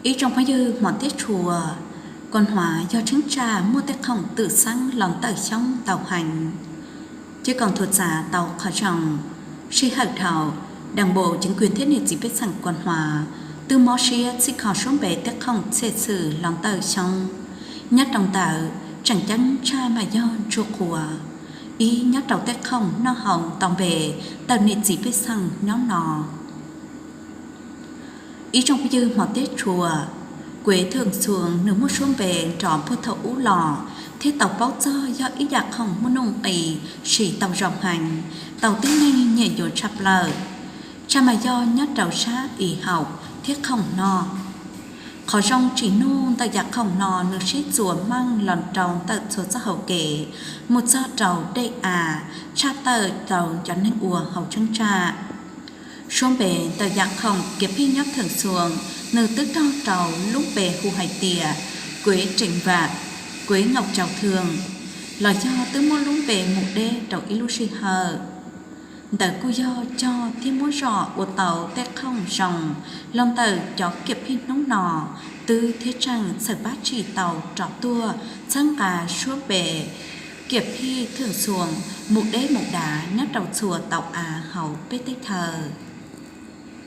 Ib tsoom phooj ywg hmov thiab tshua, Kua Hnuav yog cheeb tsam muaj tej khoom twm xeeb los ntawm xyoob ntau heev. Ces koom thuam txav tau qhov zoo, sij hawm dhau, đảng bộ, chính quyền thiab niam txiv pej xeem Kua Hnuav twb mob siab txhij kho suab npe tej khoom txhiaj xwm los ntawm xyoob. Nyob rau ntawm tseem ceeb tshaj mas yog ntsuag qhuav, ib nyob rau tej khoom noj haus tau npe ntawm niam txiv pej xeem nyob no. Ib tsoom phooj ywg hmov thiab tshua, Kuev Thwm Xuas nws muaj suab npe nrov puag thaum ub los thiab tau paub txog yog ib yam khoom muaj nuj nqis sim tau zoo heev, tau tib neeg nyiam yuav tshaj plaws, tshaj mas yog nyob rau sab ib haum thiab khoom noj. Qhov zoo tsim nuj ntawm yam khoom no nws sib txuas meej los rau ntawm txhua txoj hau kev mus txog rau dej av, tshaj tawm rau cov neeg ua hauv cheeb tsam. Suab npe ntawm yam khoom Kiam Phij nyob Thwm Xuas nws twb raug rau lub npe hu hais tias Kuev Treem Vam, Kuev Ngaum Tsau Thwm, los yog twb muaj lub npe mus deb rau ib lub sij hawm. Ntawd kuj yog cog thiab muab zom ua tau tej khoom zoo los ntawm cov Kiam Phij hnub no twb thiab tseem txhawm pab tsim tau rov tuaj txhawb nqa suab npe Kiam Phij Thwm Xuas mus deb mus dav nyob rau txhua tau av hauv peb teb chaws.